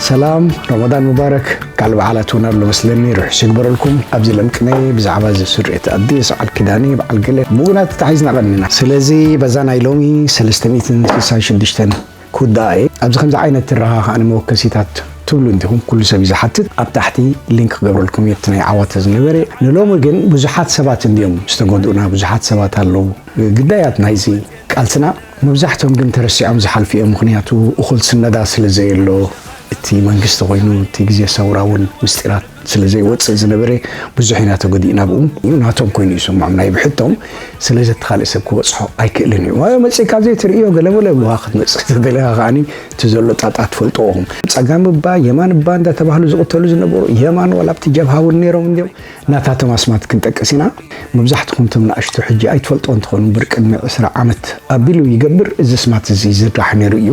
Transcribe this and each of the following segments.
ሰላም፣ ረመዳን ሙባረክ። ካልእ በዓላት እውን ኣሎ መስለኒ፣ ርሑስ ይግበረልኩም። ኣብዚ ለምቅነይ ብዛዕባ እዚ ስርዒት ኣዲስ፣ በዓል ኪዳኒ፣ በዓል ገለ ምጉናት ተታሒዝና ቀኒና። ስለዚ በዛ ናይ ሎሚ ሰለስተ ሚእትን ስሳን ሽዱሽተን ኩዳኤ ኣብዚ ከምዚ ዓይነት ትረኻ ከኣ ንመወከሲታት ትብሉ እንዲኹም፣ ኩሉ ሰብ እዩ ዝሓትት። ኣብ ታሕቲ ሊንክ ክገብረልኩም እዩ እቲ ናይ ዓዋተ ዝነበረ። ንሎሚ ግን ብዙሓት ሰባት እንዲዮም ዝተጎድኡና፣ ብዙሓት ሰባት ኣለዉ ግዳያት ናይዚ ቃልስና። መብዛሕትኦም ግን ተረሲዖም ዝሓልፉ እዮም፣ ምኽንያቱ እኹል ስነዳ ስለ ዘየሎ፣ እቲ መንግስቲ ኮይኑ እቲ ግዜ ሰውራ እውን ምስጢራት ስለ ዘይወፅእ ዝነበረ ብዙሕ ኢና ተጎዲእና። ብኡ ናቶም ኮይኑ ይስምዖም ናይ ብሕቶም፣ ስለዚ እቲ ካልእ ሰብ ክበፅሖ ኣይክእልን እዩ። ዋላ መፂእካ ዘይትርእዮ ገለመለ ብኻ ክትመፅእ ትደለኻ ከዓኒ እቲ ዘሎ ጣጣ ትፈልጥዎ ኢኹም። ፀጋም እባ የማን እባ እንዳተባህሉ ዝቕተሉ ዝነበሩ የማን ዋላ ኣብቲ ጀብሃ እውን ነይሮም እንዲዮም። ናታቶም ኣስማት ክንጠቅስ ኢና። መብዛሕትኹም እቶም ንኣሽቱ ሕጂ ኣይትፈልጥዎ እንትኾኑ እምበር ቅድሚ ዕስራ ዓመት ኣቢሉ ይገብር እዚ ኣስማት እዚ ዝድራሕ ነይሩ እዩ።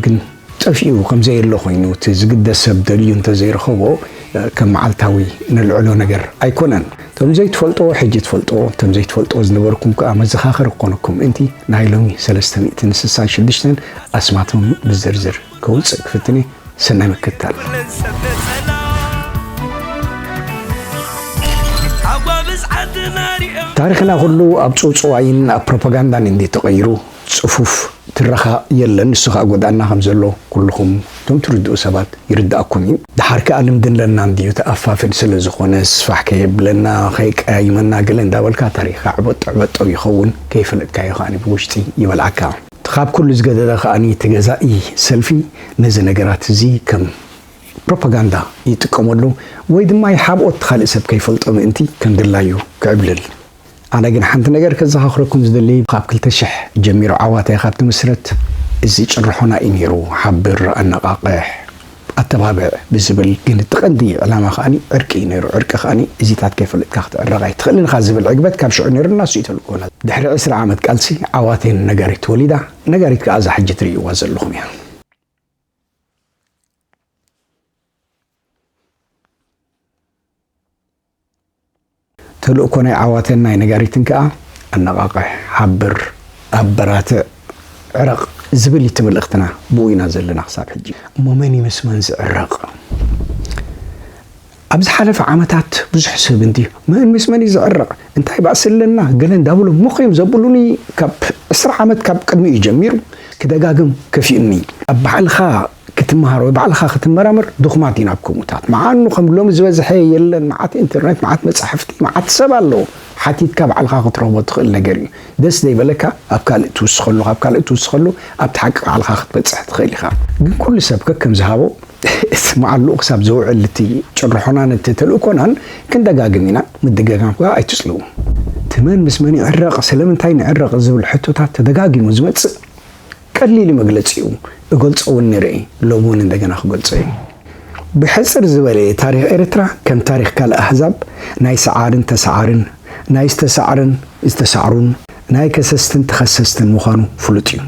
ግን ጠፊኡ ከም ዘየሎ ኮይኑ፣ እቲ ዝግደስ ሰብ ደልዩ እንተዘይረኸቦ፣ ከም መዓልታዊ ነልዕሎ ነገር ኣይኮነን። እቶም ዘይትፈልጥዎ ሕጂ ትፈልጥዎ፣ እቶም ዘይትፈልጥዎ ዝነበርኩም ከኣ መዘኻኸሪ ክኾነኩም ምእንቲ ናይ ሎሚ ሰለስተ ሚእትን ስሳን ሽዱሽተን ኣስማቶም ብዝርዝር ከውጽእ ክፍትን እየ። ሰናይ ምክትታል። ታሪኽና ኩሉ ኣብ ጽውጽዋይን ኣብ ፕሮፓጋንዳን እንዲ ተቐይሩ፣ ጽፉፍ ትረኻ የለን። ንሱ ኸኣ ጎድኣና ከም ዘሎ ኩልኹም እቶም ትርድኡ ሰባት ይርድኣኩም እዩ። ደሓር ከኣ ልምዲ ኣለና እንድዩ፣ ተኣፋፍን ስለ ዝኾነ፣ ስፋሕ ከየብለና፣ ከይቀያይመና ገለ እንዳበልካ ታሪኽካ ዕበጦ ዕበጦ ይኸውን፣ ከይፈለጥካዮ ከኣ ብውሽጢ ይበልዓካ። እቲ ካብ ኩሉ ዝገደደ ከኣ እቲ ገዛኢ ሰልፊ ነዚ ነገራት እዚ ከም ፕሮፓጋንዳ ይጥቀመሉ፣ ወይ ድማ ይሓብኦ፣ እቲ ካልእ ሰብ ከይፈልጦ ምእንቲ ከም ድላዩ ክዕብልል። ኣነ ግን ሓንቲ ነገር ከዘኻኽረኩም ዝደሊ፣ ካብ ክልተ ሽሕ ጀሚሩ ዓዋተ ካብ ትምስረት እዚ ጭርሖና እዩ ነይሩ። ሓብር፣ ኣነቓቕሕ፣ ኣተባብዕ ብዝብል፣ ግን እቲ ቀንዲ ዕላማ ከኣኒ ዕርቂ እዩ ነይሩ። ዕርቂ ከኣኒ እዚታት ከይፈለጥካ ክትዕረቕ ኣይትኽእልን ኢኻ ዝብል ዕግበት ካብ ሽዑ ነይሩና፣ እሱ እዩ ተልእኮና። ድሕሪ ዕስራ ዓመት ቃልሲ ዓዋቴን ነጋሪት ተወሊዳ፣ ነጋሪት ከኣ እዛ ሕጂ ትርእይዋ ዘለኹም እያ። ተልእኮ ናይ ዓዋተን ናይ ነጋሪትን ከኣ ኣነቓቕሕ፣ ሓብር፣ ኣበራትዕ፣ ዕረቕ ዝብል እዩ እቲ መልእኽትና። ብኡ ኢና ዘለና ክሳብ ሕጂ። እሞ መን እዩ ምስ መን ዝዕረቕ? ኣብ ዝሓለፈ ዓመታት ብዙሕ ሰብ እንድዩ መን ምስ መን እዩ ዝዕረቕ? እንታይ ባእሲ ኣለና? ገለ እንዳበሉ ምኽ እዮም ዘብሉኒ። ካብ ዕስራ ዓመት ካብ ቅድሚኡ ጀሚሩ ክደጋግም ከፊኡኒ። ኣብ ባዕልኻ ክትመሃር ወይ ባዕልኻ ክትመራመር ድኹማት ኢና ኣብ ከምኡታት። መዓኑ ከም ሎሚ ዝበዝሐ የለን። መዓት ኢንተርኔት፣ መዓት መጻሕፍቲ፣ መዓት ሰብ ኣሎ። ሓቲትካ ባዕልኻ ክትረኽቦ ትኽእል ነገር እዩ። ደስ ዘይበለካ ኣብ ካልእ ትውስኸሉ፣ ካብ ካልእ ትውስኸሉ ኣብቲ ሓቂ ባዕልኻ ክትበጽሕ ትኽእል ኢኻ። ግን ኩሉ ሰብ ከከም ዝሃቦ እቲ መዓልኡ ክሳብ ዝውዕል እቲ ጭርሖናን እቲ ተልእኮናን ክንደጋግም ኢና። ምድግጋም ከኣ ኣይትጽልዉ። እቲ መን ምስ መን ይዕረቕ፣ ስለምንታይ ንዕረቕ ዝብል ሕቶታት ተደጋጊሙ ዝመጽእ ቀሊል መግለጺኡ እገልጾ እውን ነይረ እየ፣ ሎሚ እውን እንደገና ክገልጾ እየ። ብሕጽር ዝበለ ታሪኽ ኤርትራ ከም ታሪኽ ካልእ ኣህዛብ ናይ ሰዓርን ተሰዓርን፣ ናይ ዝተሳዕረን ዝተሳዕሩን፣ ናይ ከሰስትን ተኸሰስትን ምዃኑ ፍሉጥ እዩ።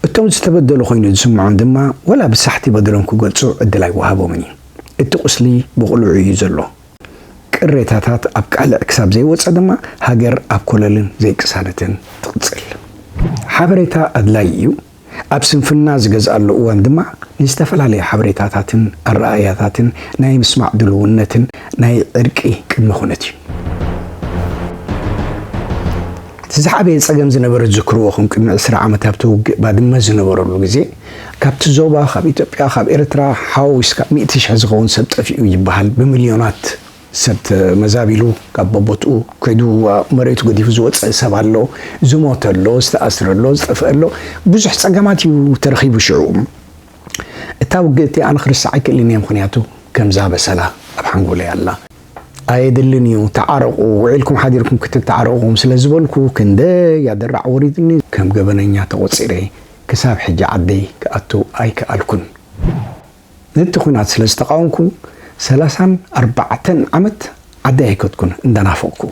እቶም ዝተበደሉ ኮይኑ ዝስምዖም ድማ ወላ ብሳሕቲ በደሎም ክገልጹ ዕድል ኣይወሃቦምን እዩ። እቲ ቁስሊ ብቕሉዑ እዩ ዘሎ። ቅሬታታት ኣብ ቃልዕ ክሳብ ዘይወጸ ድማ ሃገር ኣብ ኮለልን ዘይቅሳነትን ትቕጽል። ሓበሬታ ኣድላዪ እዩ። ኣብ ስንፍና ዝገዝኣሉ እዋን ድማ ንዝተፈላለየ ሓበሬታታትን ኣረኣእያታትን ናይ ምስማዕ ድልውነትን ናይ ዕርቂ ቅድመ ኩነት እዩ። እቲ ዝዓበየ ጸገም ዝነበረ ዝዝክርዎ ከም ቅድሚ ዕስራ ዓመት ኣብቲ ውግእ ባድመ ዝነበረሉ ግዜ ካብቲ ዞባ፣ ካብ ኢትዮጵያ፣ ካብ ኤርትራ ሓዊስካ ሚእቲ ሽሕ ዝኸውን ሰብ ጠፊኡ ይበሃል። ብሚልዮናት ሰብ ተመዛቢሉ ካብ በቦትኡ ከይዱ መሬቱ ገዲፉ ዝወፀ ሰብ ኣሎ፣ ዝሞተ ኣሎ፣ ዝተኣስረ ኣሎ፣ ዝጠፍአ ኣሎ። ብዙሕ ፀገማት እዩ ተረኺቡ ሽዑ። እታ ውግእ እቲኣ ኣነ ክርስዓ ኣይክእልን እየ፣ ምኽንያቱ ከምዛ በሰላ ኣብ ሓንጎለይ ኣላ። ኣየድልን እዩ፣ ተዓረቑ፣ ውዒልኩም ሓዲርኩም ክትተዓረቑ ስለ ዝበልኩ ክንደይ ኣደራዕ ወሪድኒ። ከም ገበነኛ ተቖፂረ ክሳብ ሕጂ ዓደይ ክኣቱ ኣይከኣልኩን። ነቲ ኲናት ስለ ዝተቓወምኩ ሰላሳን ኣርባዕተን ዓመት ዓደይ ኣይከድኩን እንዳናፈቕኩ።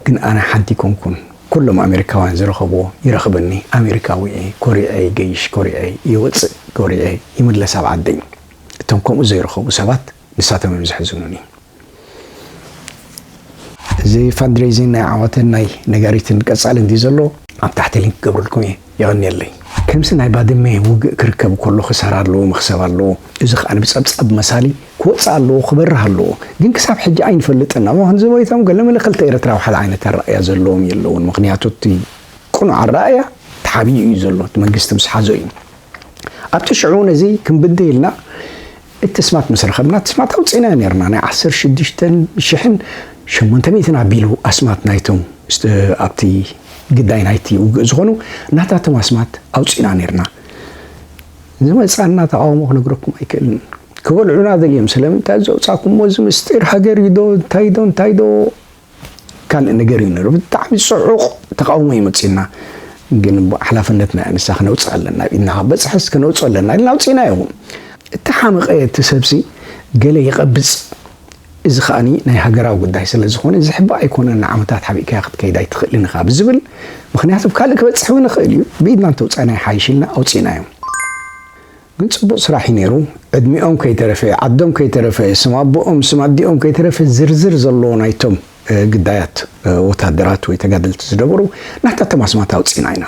ግን ኣነ ሓንቲ ኣይኮንኩን፣ ኩሎም ኣሜሪካውያን ዝረኸብዎ ይረኽበኒ። ኣሜሪካዊ እየ፣ ኮሪዐ ይገይሽ፣ ኮሪዐ ይወፅእ፣ ኮሪዐ ይምለስ ኣብ ዓደይ። እቶም ከምኡ ዘይረኸቡ ሰባት ንሳቶም እዮም ዘሕዝኑኒ። እዚ ፋንድሬዚን ናይ ዓወትን ናይ ነጋሪትን ቀጻሊ እንዲ ዘሎ ኣብ ታሕቲ ሊንክ ክገብረልኩም እየ። የቐንየለይ። ከምዚ ናይ ባድመ ውግእ ክርከብ ከሎ ክሳራ ኣለዎ፣ መኽሰብ ኣለዎ። እዚ ከኣ ብጸብጻብ መሳሊ ክወጽእ ኣለዎ፣ ክበርህ ኣለዎ። ግን ክሳብ ሕጂ ኣይንፈልጥን። ኣብ እዋን ዘበይቶም ገለ መለ ክልተ ኤርትራ ሓደ ዓይነት ኣረኣእያ ዘለዎም የለውን። ምኽንያቱ እቲ ቅኑዕ ኣረኣእያ ተሓቢኡ እዩ ዘሎ፣ እቲ መንግስቲ ምስ ሓዞ እዩ። ኣብቲ ሽዑ ነዚ ክንብድህ ኢልና እቲ ኣስማት ምስ ረኸብና፣ እቲ ኣስማት ኣውጺእናዮ ነይርና። ናይ ዓሰርተ ሽዱሽተ ሽሕን ሸሞንተ ሚእትን ኣቢሉ ኣስማት ናይቶም ስት-፣ ኣብቲ ግዳይ ናይቲ ውግእ ዝኾኑ ናታቶም ኣስማት ኣውጺእና ነይርና። ዝመጻና ተቃውሞ ክነግረኩም ኣይክእልን። ክበልዑና ደልዮም፣ ስለምንታይ ዘውጻእኩሞ፣ እዚ ምስጢር ሃገር እዩ ዶ፣ እንታይ ዶ፣ እንታይ ዶ፣ ካልእ ነገር እዩ ነይሩ። ብጣዕሚ ጽዑቕ ተቃውሞ እዩ መጺእና። ግን ሓላፍነትና ንሳ ክነውጽእ ኣለና፣ ኢድና ካብ በጽሐስ ክነውጽእ ኣለና ኢልና ኣውጺእናዮ። እቲ ሓመቐ፣ እቲ ሰብሲ ገለ ይቐብጽ፣ እዚ ከኣኒ ናይ ሃገራዊ ጉዳይ ስለ ዝኾነ ዝሕባእ ኣይኮነን፣ ንዓመታት ሓቢእካያ ክትከይድ ኣይትኽእልን ኢኻ ብዝብል፣ ምኽንያቱ ካልእ ክበጽሕ እውን ይኽእል እዩ፣ ብኢድና እንተውጻእናዮ ይሓይሽ ኢልና ኣውጺእናዮ። ግን ጽቡቕ ስራሕ እዩ ነይሩ። ዕድሚኦም ከይተረፈ፣ ዓዶም ከይተረፈ፣ ስም ኣቦኦም፣ ስም ኣዲኦም ከይተረፈ ዝርዝር ዘለዎ ናይቶም፣ እ፣ ግዳያት፣ እ፣ ወታደራት ወይ ተጋደልቲ ዝነበሩ ናታቶም ኣስማት ኣውጺእና ኢና።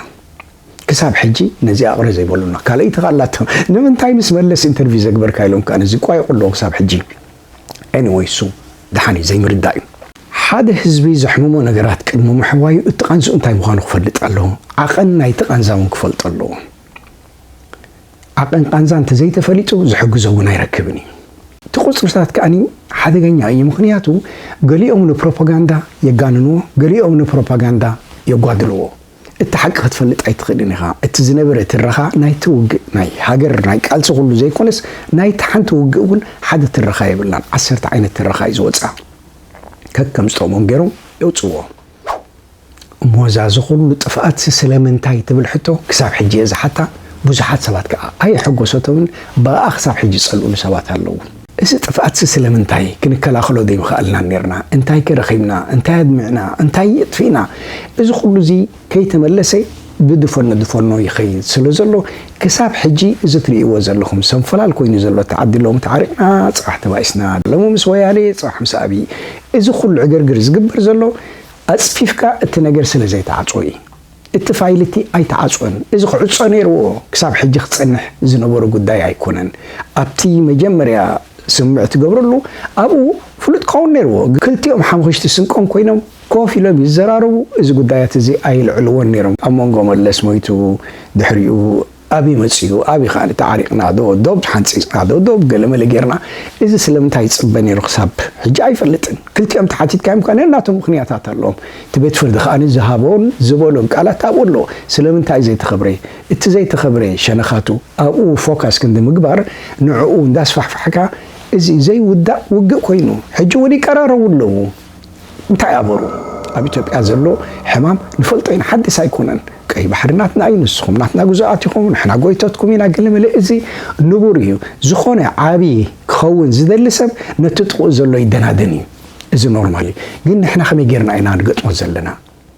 ክሳብ ሕጂ ነዚ ኣቕረ ዘይበሉና። ካልኣይቲ ከኣ ኣላቶም። ንምንታይ ምስ መለስ ኢንተርቪው ዘግበርካ ኢሎም ከኣ ነዚ ይቋየቑ ኣለዉ ክሳብ ሕጂ። ኤኒወይ፣ እሱ ደሓን እዩ፣ ዘይምርዳእ እዩ። ሓደ ህዝቢ ዘሕምሞ ነገራት ቅድሚ ምሕዋዩ እቲ ቃንዝኡ እንታይ ምዃኑ ክፈልጥ ኣለዎ። ዓቐን ናይቲ ቃንዛ እውን ክፈልጦ ኣለዎ። ዓቐን ቃንዛ እንተዘይተፈሊጡ ዝሕግዞ እውን ኣይረክብን እዩ። እቲ ቁጽርታት ከኣኒ ሓደገኛ እዩ። ምኽንያቱ ገሊኦም ንፕሮፓጋንዳ የጋንንዎ፣ ገሊኦም ንፕሮፓጋንዳ የጓድልዎ። እቲ ሓቂ ክትፈልጥ ኣይትኽእልን ኢኻ። እቲ ዝነበረ ትረኻ ናይቲ ውግእ፣ ናይ ሃገር ናይ ቃልሲ ኩሉ ዘይኮነስ፣ ናይቲ ሓንቲ ውግእ እውን ሓደ ትረኻ የብላን። ዓሰርተ ዓይነት ትረኻ እዩ ዝወጻ። ከከም ዝጠቕሞም ገይሮም የውጽዎ። እሞ እዛ እዚ ኩሉ ጥፍኣትሲ ስለምንታይ ትብል ሕቶ ክሳብ ሕጂ እየ ዝሓታ። ብዙሓት ሰባት ከኣ ኣየሐጎሰቶምን፣ ብኣኣ ክሳብ ሕጂ ዝጸልኡሉ ሰባት ኣለዉ። እዚ ጥፍኣትሲ ስለምንታይ ክንከላኸሎ ዘይምኸኣልናን ኔርና? እንታይ ከ ረኺብና? እንታይ ኣድሚዕና? እንታይ የጥፊእና? እዚ ኩሉ እዚ ከይተመለሰ ብድፈኖ ድፈኖ ይኸይድ ስለ ዘሎ፣ ክሳብ ሕጂ እዚ ትርእይዎ ዘለኹም ሰንፈላል ኮይኑ ዘሎ፣ እቲ ዓዲ ሎሚ ተዓሪቕና፣ ጽባሕ ተባኢስና፣ ሎሚ ምስ ወያኔ፣ ጽባሕ ምስ ኣብይ፣ እዚ ኩሉ ዕግርግር ዝግበር ዘሎ፣ ኣጽፊፍካ እቲ ነገር ስለ ዘይተዓጽወ እዩ። እቲ ፋይል እቲ ኣይተዓጽወን። እዚ ክዕጾ ነይርዎ፣ ክሳብ ሕጂ ክጸንሕ ዝነበሮ ጉዳይ ኣይኮነን። ኣብቲ መጀመርያ ስምምዕ ትገብረሉ፣ ኣብኡ ፍሉጥ ክኸውን ነይርዎ። ክልቲኦም ሓሙኽሽቲ ስንቆም ኮይኖም ኮፍ ኢሎም ይዘራረቡ፣ እዚ ጉዳያት እዚ ኣይልዕልዎን ነይሮም። ኣብ መንጎ መለስ ሞይቱ፣ ድሕሪኡ ኣብይ መጺኡ፣ ኣብይ ከኣ ተዓሪቕና ዶ፣ ዶብ ሓንጺጽና ዶ፣ ዶብ ገለመለ ጌርና፣ እዚ ስለምንታይ ይጽበ ነይሩ ክሳብ ሕጂ ኣይፈልጥን። ክልቲኦም ተሓቲትካዮም ከኣ ነናቶም ምኽንያታት ኣለዎም። እቲ ቤት ፍርዲ ከኣ ዝሃቦን ዝበሎን ቃላት ኣብኡ ኣሎ። ስለምንታይ ዘይተኸብረ? እቲ ዘይተኸብረ ሸነኻቱ ኣብኡ ፎካስ ክንዲ ምግባር፣ ንዕኡ እንዳስፋሕፋሕካ፣ እዚ ዘይውዳእ ውግእ ኮይኑ፣ ሕጂ እውን ይቀራረቡ ኣለዉ። እንታይ ኣበሩ? ኣብ ኢትዮጵያ ዘሎ ሕማም ንፈልጦ ኢና፣ ሓድስ ኣይኮነን። ቀይ ባሕሪ ናትና እዩ፣ ንስኹም ናትና ግዙኣት ኢኹም፣ ንሕና ጎይቶትኩም ኢና፣ ገለ መለ። እዚ ንቡር እዩ። ዝኾነ ዓቢ ክኸውን ዝደሊ ሰብ ነቲ ጥቕኡ ዘሎ ይደናደን እዩ። እዚ ኖርማል እዩ። ግን ንሕና ከመይ ጌርና ኢና ንገጥሞ ዘለና?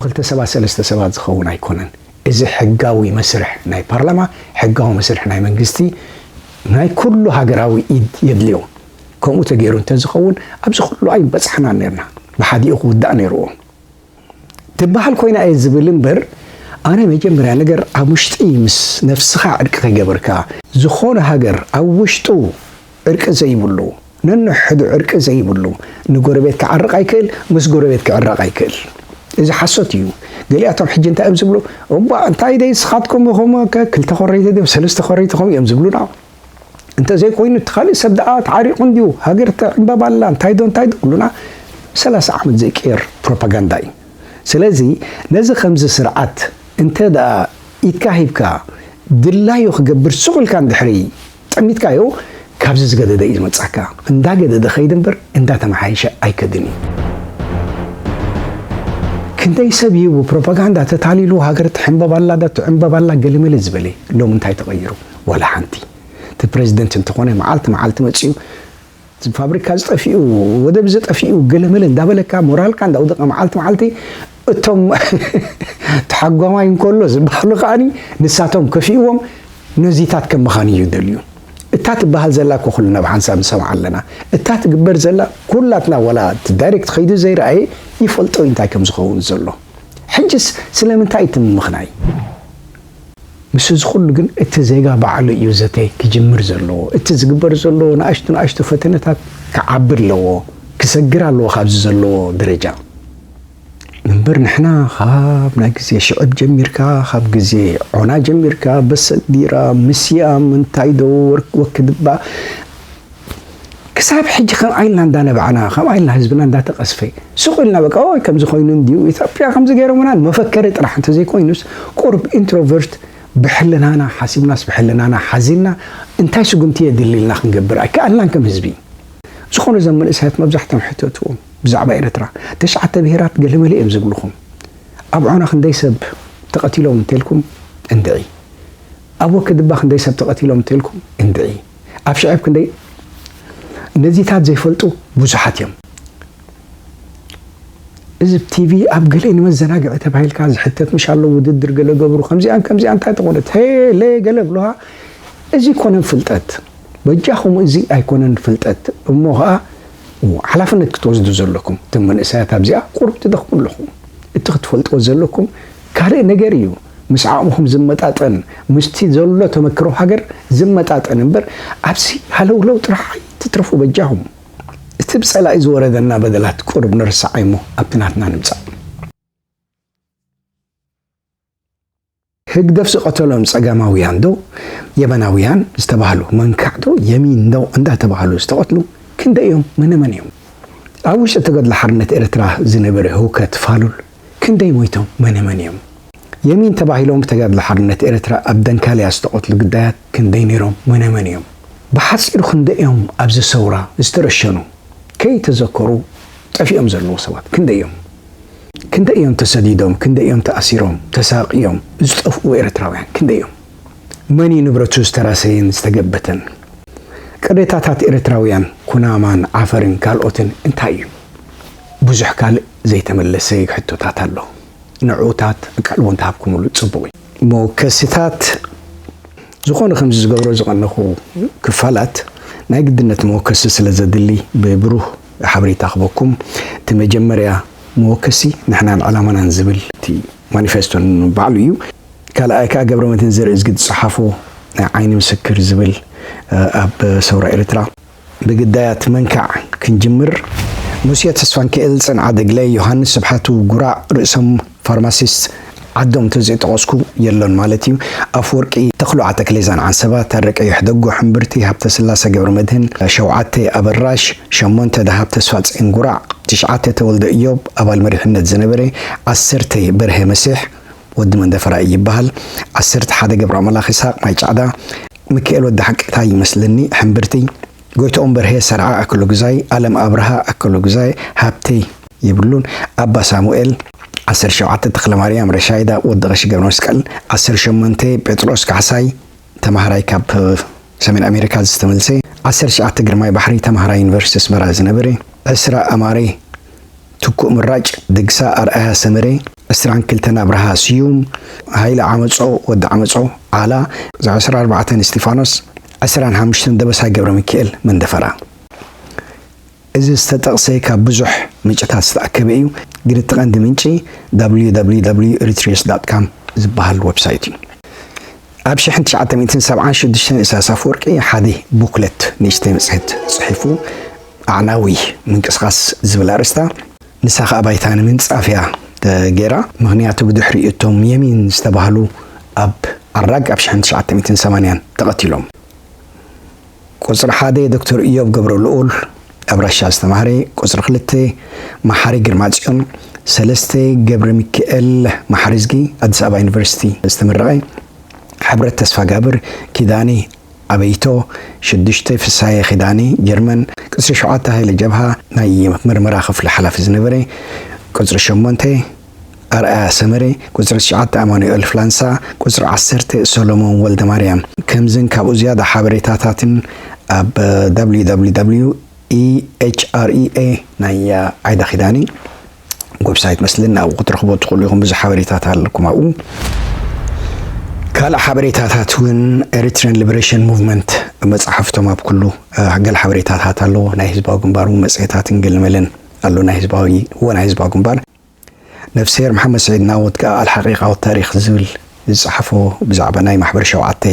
ክልተ ሰባት፣ ሰለስተ ሰባት ዝኸውን ኣይኮነን። እዚ ሕጋዊ መስርሕ ናይ ፓርላማ፣ ሕጋዊ መስርሕ ናይ መንግስቲ፣ ናይ ኩሉ ሃገራዊ ኢድ የድልዮ። ከምኡ ተገይሩ እንተዝኸውን ኣብዚ ኩሉ ኣይምበጻሕናን ነርና። ብሓዲኡ ክውዳእ ነይርዎ። ትበሃል ኮይና እየ ዝብል እምበር፣ ኣነ መጀመርያ ነገር ኣብ ውሽጢ ምስ ነፍስኻ ዕርቂ ከይገበርካ፣ ዝኾነ ሃገር ኣብ ውሽጡ ዕርቂ ዘይብሉ፣ ነንሕዱ ዕርቂ ዘይብሉ፣ ንጎረቤት ክዓርቕ ኣይክእል፣ ምስ ጎረቤት ክዕረቕ ኣይክእል። እዚ ሓሶት እዩ። ገሊኣቶም ሕጂ እንታይ እዮም ዝብሉ? እባ እንታይ ደይ ስኻትኩም ኢኹም ከ ክልተ ኮረይቲ ድዮም ሰለስተ ኮረይቲ ኹም እዮም ዝብሉና። እንተ ዘይኮይኑ እቲ ካልእ ሰብ ደኣ ተዓሪቑ እንድዩ፣ ሃገር ትዕንበብ ኣላ፣ እንታይ ዶ እንታይ ዶ ክብሉና። ሰላሳ ዓመት ዘይቅየር ፕሮፓጋንዳ እዩ። ስለዚ ነዚ ከምዚ ስርዓት እንተ ደኣ ኢድካ ሂብካ ድላዩ ክገብር ሱቕ ኢልካ እንድሕሪ ጠሚትካዮ፣ ካብዚ ዝገደደ እዩ ዝመጻካ። እንዳገደደ ኸይድ እምበር እንዳተመሓየሸ ኣይከድን እዩ። ክንደይ ሰብ እዩ ብፕሮፓጋንዳ ተታሊሉ ሃገር ትሕንበብ ኣላ ዳ ትዕንበብ ኣላ ገለመለ ዝበለ፣ ሎሚ እንታይ ተቐይሩ? ዋላ ሓንቲ። እቲ ፕሬዚደንት እንተኾነ መዓልቲ መዓልቲ መጺኡ ፋብሪካ ዝጠፊኡ፣ ወደብ ዝጠፊኡ ገለመለ እንዳበለካ ሞራልካ እንዳውደቐ መዓልቲ መዓልቲ እቶም ተሓጓማይ እንከሎ ዝበሃሉ ከኣኒ ንሳቶም ከፊእዎም ነዚታት ከም ምዃን እዩ ደልዩ። እታ ትበሃል ዘላ እኮ ኩልና ብሓንሳብ ንሰምዓ ኣለና። እታ ትግበር ዘላ ኩላትና ዋላ እቲ ዳይሬክት ከይዱ ዘይረኣየ ይፈልጦ እዩ እንታይ ከም ዝኸውን ዘሎ። ሕጅስ ስለምንታይ እቲ ምምኽናይ? ምስ እዚ ኩሉ ግን እቲ ዜጋ ባዕሉ እዩ ዘተ ክጅምር ዘለዎ። እቲ ዝግበር ዘሎ ንኣሽቱ ንኣሽቱ ፈተነታት ክዓቢ ኣለዎ፣ ክሰግር ኣለዎ ካብዚ ዘለዎ ደረጃ። እምበር ንሕና ካብ ናይ ግዜ ሽዕብ ጀሚርካ፣ ካብ ግዜ ዖና ጀሚርካ፣ በሰዲራ፣ ምስያም፣ እንታይ ዶ ወር-፣ ወክድባ፣ ክሳብ ሕጂ ከም ዓይልና እንዳነባዕና፣ ከም ዓይልና ህዝብና እንዳተቐስፈ፣ ስቕ ኢልና በቃ፣ ኦይ፣ ከምዚ ኮይኑ እንድዩ፣ ኢትዮጵያ ከምዚ ገይሮምና፣ መፈከሪ ጥራሕ እንተዘይኮይኑስ፣ ቁሩብ ኢንትሮቨርት ብሕልናና ሓሲብናስ ብሕልናና ሓዚንና፣ እንታይ ስጉምቲ የድሊ ኢልና ክንገብር ኣይከኣልናን ከም ህዝቢ። ዝኾነ እዞም መንእሰያት መብዛሕትኦም ሕተትዎም ብዛዕባ ኤርትራ። ተሽዓተ ብሄራት ገለመለ እዮም ዝብልኹም። ኣብ ዖና ክንደይ ሰብ ተቐቲሎም እንተልኩም እንድዒ። ኣብ ወክድባ ክንደይ ሰብ ተቐቲሎም እንተልኩም እንድዒ። ኣብ ሽዕብ ክንደይ፣ ነዚታት ዘይፈልጡ ብዙሓት እዮም። እዚ ብ ቲቪ ኣብ ገለ ንመዘናግዒ ተባሂልካ ዝሕተት ምሽ ኣሎ፣ ውድድር ገለ ገብሩ፣ ከምዚኣን ከምዚኣን እንታይ ተኾነት፣ ሄለ ገለ ብልሃ። እዚ ኣይኮነን ፍልጠት። በጃኹም እዚ ኣይኮነን ፍልጠት። እሞ ኸኣ ሓላፍነት ክትወስዱ ዘለኩም። እቶም መንእሰያት ኣብዚኣ ቁሩብ ትደኽሙ ኣለኹም። እቲ ክትፈልጥዎ ዘለኩም ካልእ ነገር እዩ። ምስ ዓቕምኹም ዝመጣጠን፣ ምስቲ ዘሎ ተመክሮ ሃገር ዝመጣጠን እምበር፣ ኣብዚ ሃለውለው ጥራሕ ኣይትትረፉ በጃኹም። እቲ ብጸላኢ ዝወረደና በደላት ቁሩብ ንርሳዓይ እሞ ኣብቲ ናትና ንምጻእ። ህግደፍ ዝቐተሎም ጸጋማውያን ዶ የመናውያን ዝተባህሉ፣ መንካዕ ዶ የሚን ዶ እንዳተባህሉ ዝተቐትሉ ክንደይ እዮም? መነመን እዮም? ኣብ ውሽጢ ተጋድሎ ሓርነት ኤርትራ ዝነበረ ህውከት ፋሉል ክንደይ ሞይቶም? መነመን እዮም? የሚን ተባሂሎም ብተጋድሎ ሓርነት ኤርትራ ኣብ ደንካልያ ዝተቐትሉ ግዳያት ክንደይ ነይሮም? መነመን እዮም? ብሓጺሩ ክንደይ እዮም ኣብዚ ሰውራ ዝተረሸኑ? ከይተዘከሩ ጠፊኦም ዘለዉ ሰባት ክንደይ እዮም? ክንደይ እዮም ተሰዲዶም? ክንደይ እዮም ተኣሲሮም፣ ተሳቕዮም ዝጠፍኡ ኤርትራውያን ክንደይ እዮም? መን እዩ ንብረቱ ዝተራሰየን ዝተገበተን? ቅሬታታት ኤርትራውያን ኩናማን ዓፈርን ካልኦትን እንታይ እዩ? ብዙሕ ካልእ ዘይተመለሰ ሕቶታት ኣሎ። ንዕኡታት ኣቃልቦ እንተሃብኩምሉ ጽቡቕ እዩ። መወከሲታት ዝኾነ ከምዚ ዝገብሮ ዝቐነኹ ክፋላት ናይ ግድነት መወከሲ ስለ ዘድሊ ብብሩህ ሓበሬታ ክበኩም። እቲ መጀመርያ መወከሲ ንሕናን ዕላማናን ዝብል እቲ ማኒፌስቶን ባዕሉ እዩ። ካልኣይ ከኣ ገብረመድህን ዘርእዝጊ ዝጸሓፎ ናይ ዓይኒ ምስክር ዝብል፣ እ፣ ኣብ ሰውራ ኤርትራ ብግዳያት መንካዕ ክንጅምር። ሙሴ ተስፋንክኤል፣ ጽንዓ ደግለ፣ ዮሃንስ ስብሓቱ፣ ጉራዕ ርእሶም ፋርማሲስት፣ ዓዶም እንተዘይጠቐስኩ የሎን ማለት እዩ። ኣፍወርቂ ተኽሉ፣ ዓተክሌዛን ዓንሰባ፣ ታረቀ ይሕደጎ፣ ሕምብርቲ ሃብተስላሰ ገብረመድህን፣ ሸውዓተ ኣበራሽ፣ ሸሞንተ ደሃብ ተስፋጽዮን ጉራዕ፣ ትሽዓተ ተወልደ እዮብ፣ ኣባል መሪሕነት ዝነበረ፣ ዓሰርተ በርሀ መሲሕ፣ ወዲ መንደፈራ ይበሃል፣ ዓሰርተ ሓደ ገብረኣምላኽ ይስሃቅ ማይ ጫዕዳ፣ ሚካኤል ወዲ ሓቂ ታይ ይመስለኒ፣ ሕምብርቲ፣ ጎይትኦም በርሄ ሰርዓ ኣከለጉዛይ፣ ኣለም ኣብርሃ ኣከለጉዛይ፣ ሃብተይ የብሉን፣ ኣባ ሳሙኤል፣ ዓሰርተ ሸውዓተ ተኽለማርያም ረሻይዳ ወዲ ቀሺ ገብረመስቀል፣ ዓሰርተ ሸሞንተ ጴጥሮስ ካሕሳይ፣ ተማሃራይ ካብ ሰሜን ኣሜሪካ ዝተመልሰ፣ ዓሰርተ ትሽዓተ ግርማይ ባሕሪ ተማሃራይ ዩኒቨርሲቲ ኣስመራ ዝነበረ፣ ዕስራ ኣማረ ትኩእ ምራጭ፣ ድግሳ ኣርኣያ ሰመረ፣ ዕስራን ክልተን ኣብርሃ ስዩም፣ ሃይለ ዓመጾ ወዲ ዓመጾ ዓላ፣ ዕስራን ኣርባዕተን እስጢፋኖስ፣ ዕስራን ሓሙሽተን ደበሳይ ገብረሚካኤል መንደፈራ። እዚ ዝተጠቕሰ ካብ ብዙሕ ምንጭታት ዝተኣከበ እዩ፣ ግን እቲ ቀንዲ ምንጪ www eritreans.com ዝበሃል ዌብሳይት እዩ። ኣብ ሽሕን ትሽዓተ ሚእትን ሰብዓን ሽዱሽተን ኢሳያስ ኣፈወርቂ ሓደ ቡክለት፣ ንእሽተይ መጽሔት ጽሒፉ፣ ኣዕናዊ ምንቅስቓስ ዝብል ኣርእስታ፣ ንሳ ኸኣ ባይታ ንምንጻፍ እያ፣ እ፣ ገይራ። ምኽንያቱ ብድሕሪኡ እቶም የሚን ዝተባህሉ ኣብ ኣራግ ኣብ ሽሕን ትሽዓተ ሚእትን ሰማንያን ተቐቲሎም። ቁጽሪ ሓደ ዶክተር ኢዮብ ገብረልኡል ኣብ ራሻ ዝተማህረ፣ ቁጽሪ ክልተ መሓሪ ግርማጽዮን፣ ሰለስተ ገብረ ሚካኤል መሓሪዝጊ ኣዲስ ኣበባ ዩኒቨርሲቲ ዝተመረቐ፣ ሕብረት ተስፋጋብር፣ ኪዳነ ኣበይቶ፣ ሽዱሽተ ፍሳየ ኪዳነ ጀርመን፣ ቁጽሪ ሸውዓተ ሃይለ ጀብሃ ናይ ምርመራ ክፍሊ ሓላፊ ዝነበረ፣ ቁጽሪ ሸሞንተ ኣርኣያ ሰመረ፣ ቁጽሪ ትሽዓተ ኣማኑኤል ፍላንሳ፣ ቁጽሪ ዓሰርተ ሰሎሞን ወልደማርያም። ከምዝን ካብኡ ዝያዳ ሓበሬታታትን ኣብ www ehrrea ናይ ዓይዳ ኪዳኒ ዌብሳይት መስልን ኣብኡ ክትረኽቦ ትኽእሉ ኢኹም። ብዙሕ ሓበሬታታት ኣለኩም ኣብኡ። ካልእ ሓበሬታታት እውን ኤሪትሪያን ሊበሬሽን ሙቭመንት መጽሓፍቶም ኣብ ኩሉ፣ እ፣ ገለ ሓበሬታታት ኣለዎ። ናይ ህዝባዊ ግንባር እውን መጽሔታትን ገለመለን ኣሎ። ናይ ህዝባዊ፣ እዎ፣ ናይ ህዝባዊ ግንባር። ነፍስሄር መሓመድ ስዒድ ናውት ከኣ ኣልሓቂቃ ወታሪኽ ዝብል ዝጸሓፎ ብዛዕባ ናይ ማሕበር ሸውዓተ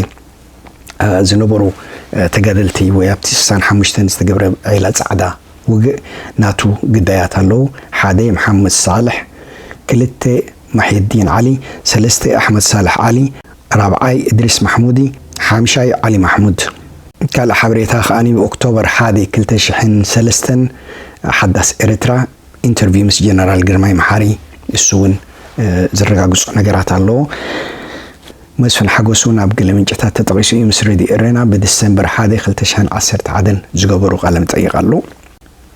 ዝነበሩ ተጋደልቲ ወይ ኣብቲ ስሳን ሓሙሽተን ዝተገብረ ዒላ ጻዕዳ ውግእ ናቱ ግዳያት ኣለዉ። ሓደ መሓመድ ሳልሕ፣ ክልተ ማሕየዲን ዓሊ፣ ሰለስተ ኣሕመድ ሳልሕ ዓሊ፣ ራብዓይ እድሪስ ማሕሙዲ፣ ሓምሻይ ዓሊ ማሕሙድ። ካልእ ሓበሬታ ከኣ ብኦክቶበር ሓደ ክልተ ሽሕን ሰለስተን ሓዳስ ኤርትራ ኢንተርቪው ምስ ጀነራል ግርማይ መሓሪ እሱ እውን ዘረጋግጾ ነገራት ኣለዎ። መስፍን ሓጎስ እውን ኣብ ገለ ምንጭታት ተጠቒሱ እዩ። ምስ ሬድዮ ኤረና ብዲሰምበር ሓደ ክልተ ሽሕን ዓሰርተ ሓደን ዝገበሩ ቃለ መጠይቕ ኣሎ።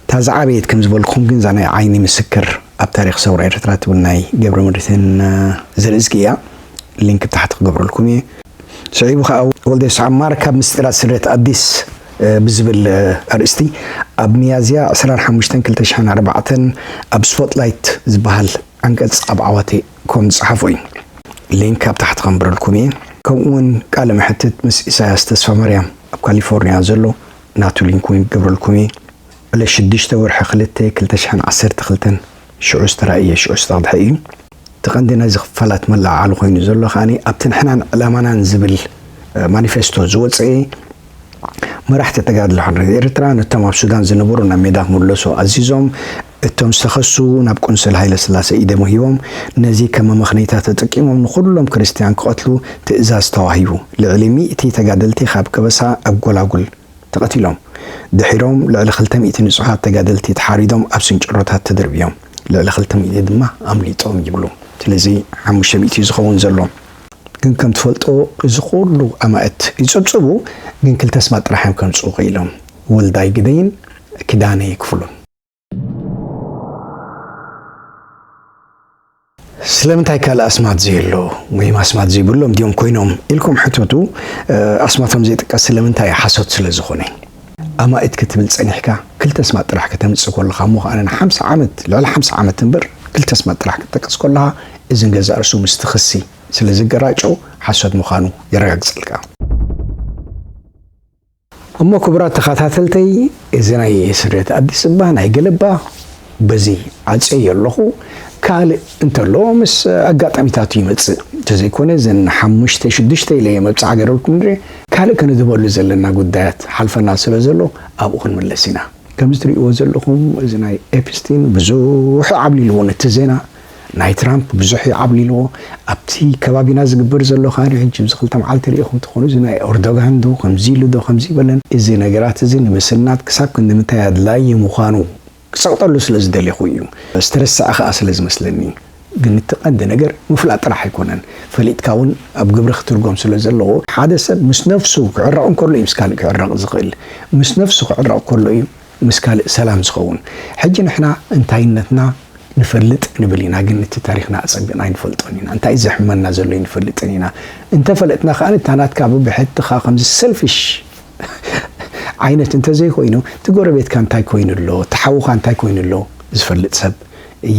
እታ ዝዓበየት ከም ዝበልኩም ግን እዛ ናይ ዓይኒ ምስክር ኣብ ታሪኽ ሰውራ ኤርትራ ትብል ናይ ገብረ መድህን ዘርእዝጊ እያ። ሊንክ ታሕቲ ክገብረልኩም እየ። ስዒቡ ከኣ ወልደ ሰዓብ ማር ካብ ምስጢራት ስደት ኣዲስ ብዝብል ኣርእስቲ ኣብ ሚያዝያ ዕስራን ሓሙሽተን ክልተ ሽሕን ኣርባዕተን ኣብ ስፖትላይት ዝበሃል ዓንቀጽ ኣብ ዓዋቴ ኮም ዝጸሓፎ እዩ። ሊንክ ኣብ ታሕቲ ከንብረልኩም እየ። ከምኡ እውን ቃለ መሕትት ምስ ኢሳያስ ተስፋ ማርያም ኣብ ካሊፎርኒያ ዘሎ ናቱ ሊንክ እውን ክገብረልኩም እየ። ዕለት ሽዱሽተ ወርሒ ክልተ ክልተ ሽሕን ዓሰርተ ክልተን ሽዑ ዝተራእየ ሽዑ ዝተቐድሐ እዩ። እቲ ቀንዲ ናይዚ ክፋላት መለዓዓሊ ኮይኑ ዘሎ ከኣ ኣብቲ ንሕናን ዕላማናን ዝብል ማኒፌስቶ ዝወፀኤ መራሕቲ ተጋድሎ ሓርነት ኤርትራ ነቶም ኣብ ሱዳን ዝነበሩ ናብ ሜዳ ክምለሱ ኣዚዞም፣ እቶም ዝተኸሱ ናብ ቆንስል ሃይለ ስላሴ ኢዶም ሂቦም፣ ነዚ ከም መመኽነይታ ተጠቂሞም ንኹሎም ክርስትያን ክቐትሉ ትእዛዝ ተዋሂቡ። ልዕሊ ሚእቲ ተጋደልቲ ካብ ከበሳ ኣብ ጎላጉል ተቐቲሎም። ድሒሮም ልዕሊ ክልተ ሚእቲ ንጹሃት ተጋደልቲ ተሓሪዶም ኣብ ስንጭሮታት ተደርብዮም። ልዕሊ ክልተ ሚእቲ ድማ ኣምሊጦም ይብሉ። ስለዚ ሓሙሽተ ሚእቲ ዝኸውን ዘሎ። ግን ከም ትፈልጦ እዚ ኩሉ ኣማእት ይጽብጽቡ፣ ግን ክልተ ኣስማት ጥራሕ እዮም ከምጽኡ ክኢሎም። ወልዳይ ግደይን ኪዳነ ክፍሉን። ስለምንታይ ካልእ ኣስማት ዘየሎ ወይ ኣስማት ዘይብሎም ድዮም ኮይኖም ኢልኩም ሕተቱ። ኣስማቶም ዘይጥቀስ ስለምንታይ? ሓሶት ስለ ዝኾነ። ኣማኢት ክትብል ጸኒሕካ ክልተ ኣስማት ጥራሕ ከተምጽእ ከለኻ እሞ ከኣ ሓምሳ ዓመት፣ ልዕሊ ሓምሳ ዓመት እምበር ክልተ ኣስማት ጥራሕ ክትጠቅስ ከለኻ እዝን ገዛእ ርእሱ ምስቲ ክሲ ስለ ዝገራጨው ሓሶት ምዃኑ የረጋግጸልካ። እሞ ክቡራት ተኸታተልተይ፣ እዚ ናይ ስደት ኣዲስ እባ ናይ ገለባ በዚ ዓጽየ ኣለኹ። ካልእ እንተሎ ምስ ኣጋጣሚታቱ ይመጽእ። እንተዘይኮነ እዘን ሓሙሽተ ሽዱሽተ ኢለ እየ መብጽዓ ገረልኩም ንርኢ። ካልእ ክንድበሉ ዘለና ጉዳያት ሓልፈና ስለ ዘሎ ኣብኡ ክንምለስ ኢና። ከምዚ ትርእይዎ ዘለኹም እዚ ናይ ኤፕስቲን ብዙሕ ዓብሊልዎ ነቲ ዜና ናይ ትራምፕ ብዙሕ እዩ ዓብሊልዎ። ኣብቲ ከባቢና ዝግበር ዘሎ ካሪ ሕጂ ኣብዚ ክልተ መዓልቲ ርኢኹም ትኾኑ፣ እዚ ናይ ኤርዶጋን ዶ ከምዚ ኢሉ ዶ ከምዚ ይበለን፣ እዚ ነገራት እዚ ንምስናድ ክሳብ ክንዲ ምንታይ ኣድላዪ ምዃኑ ክጸቕጠሉ ስለ ዝደለኹ እዩ። ዝተረስዐ ከኣ ስለ ዝመስለኒ። ግን እቲ ቀንዲ ነገር ምፍላጥ ጥራሕ ኣይኮነን። ፈሊጥካ እውን ኣብ ግብሪ ክትርጎም ስለ ዘለዎ፣ ሓደ ሰብ ምስ ነፍሱ ክዕረቕ እንከሎ እዩ ምስ ካልእ ክዕረቕ ዝኽእል። ምስ ነፍሱ ክዕረቕ ከሎ እዩ ምስ ካልእ ሰላም ዝኸውን። ሕጂ ንሕና እንታይነትና ንፈልጥ ንብል ኢና፣ ግን እቲ ታሪኽና ኣጸቢቕና ኣይንፈልጦን ኢና። እንታይ ዘሕመና ዘሎ ኣይንፈልጥን ኢና። እንተፈለጥና ከኣ እታ ናትካ ብብሕትኻ ከምዚ ሰልፊሽ ዓይነት እንተዘይኮይኑ፣ እቲ ጎረቤትካ እንታይ ኮይኑ ኣሎ፣ እቲ ሓውኻ እንታይ ኮይኑ ኣሎ ዝፈልጥ ሰብ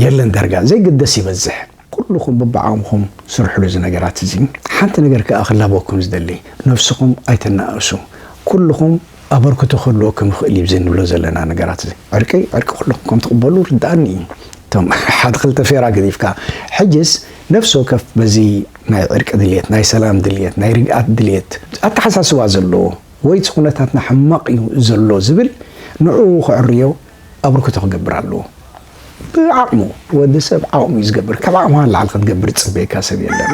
የለን። ዳርጋ ዘይግደስ ይበዝሕ። ኩልኹም በብዓቕምኹም ስርሕሉ እዚ ነገራት እዚ። ሓንቲ ነገር ከኣ ክላበወኩም ዝደሊ፣ ነብስኹም ኣይተናእሱ። ኩልኹም ኣበርክቶ ክህልወኩም ይኽእል እዩ፣ እዚ ንብሎ ዘለና ነገራት እዚ። ዕርቂ፣ ዕርቂ ኩልኹም ከም ትቕበሉ ርድኣኒ እዩ። እቶም ሓደ ክልተ ፌራ ገዲፍካ፣ ሕጅስ ነፍሲ ወከፍ በዚ ናይ ዕርቂ ድልየት፣ ናይ ሰላም ድልየት፣ ናይ ርግኣት ድልየት፣ ኣተሓሳስባ ዘለዎ፣ ወይ እቲ ኩነታትና ሕማቕ እዩ ዘሎ ዝብል፣ ንዕኡ ከዕርዮ ኣበርክቶ ክገብር ኣለዎ። ብዓቕሙ፣ ወዲ ሰብ ዓቕሙ እዩ ዝገብር። ካብ ዓቕምኻ ንላዕሊ ክትገብር ዝጽበየካ ሰብ የለን።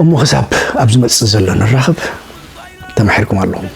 እሞ ክሳብ ኣብ ዝመጽእ ዘሎ ንራኸብ፣ ተማሒርኩም ኣለኹም።